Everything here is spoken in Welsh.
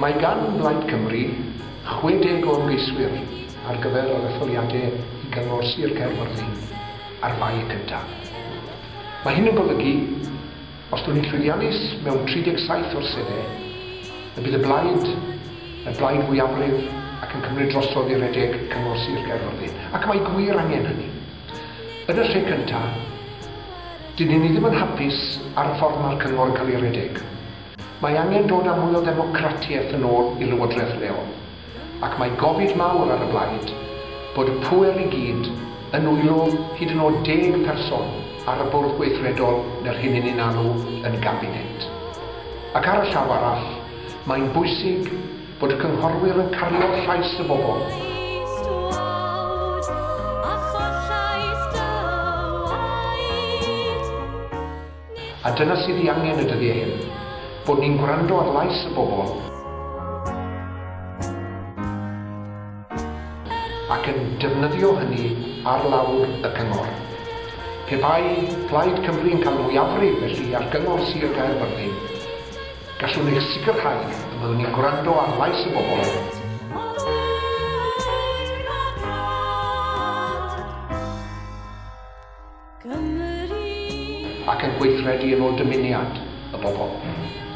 Mae gan Blaid Cymru 60 o ymgeiswyr ar gyfer yr etholiadau i Gyngor Sir Caerfyrddin ar Fai y cyntaf. Mae hyn yn golygu, os dwn ni'n llwyddiannus mewn 37 o'r seddau, y bydd y blaid, y blaid fwyafrif ac yn cymryd drosodd i redeg Cyngor Sir Gaerfyrddin. Ac mae gwir angen hynny. Yn y lle cyntaf, dyn ni ddim yn hapus ar y ffordd mae'r cyngor yn cael ei redeg. Mae angen dod â mwy o ddemocratiaeth yn ôl i lywodraeth leol, ac mae gofid mawr ar y blaid bod y pŵer i gyd yn nwylo hyd yn oed 10 person ar y bwrdd gweithredol neu'r hyn 'yn ni'n alw yn gabinet. Ac ar y llaw arall, mae'n bwysig bod y cynghorwyr yn cario llais y bobl. A dyna sydd ei angen y dyddiau hyn, bod ni'n gwrando ar lais y bobl ac yn defnyddio hynny ar lawr y cyngor. Pe bai Plaid Cymru yn cael mwyafrif felly ar Gyngor Sir Gaerfyrddin, gallwn eich sicrhau y byddwn ni'n gwrando ar lais y bobl ac yn gweithredu yn ôl dymuniad y bobl.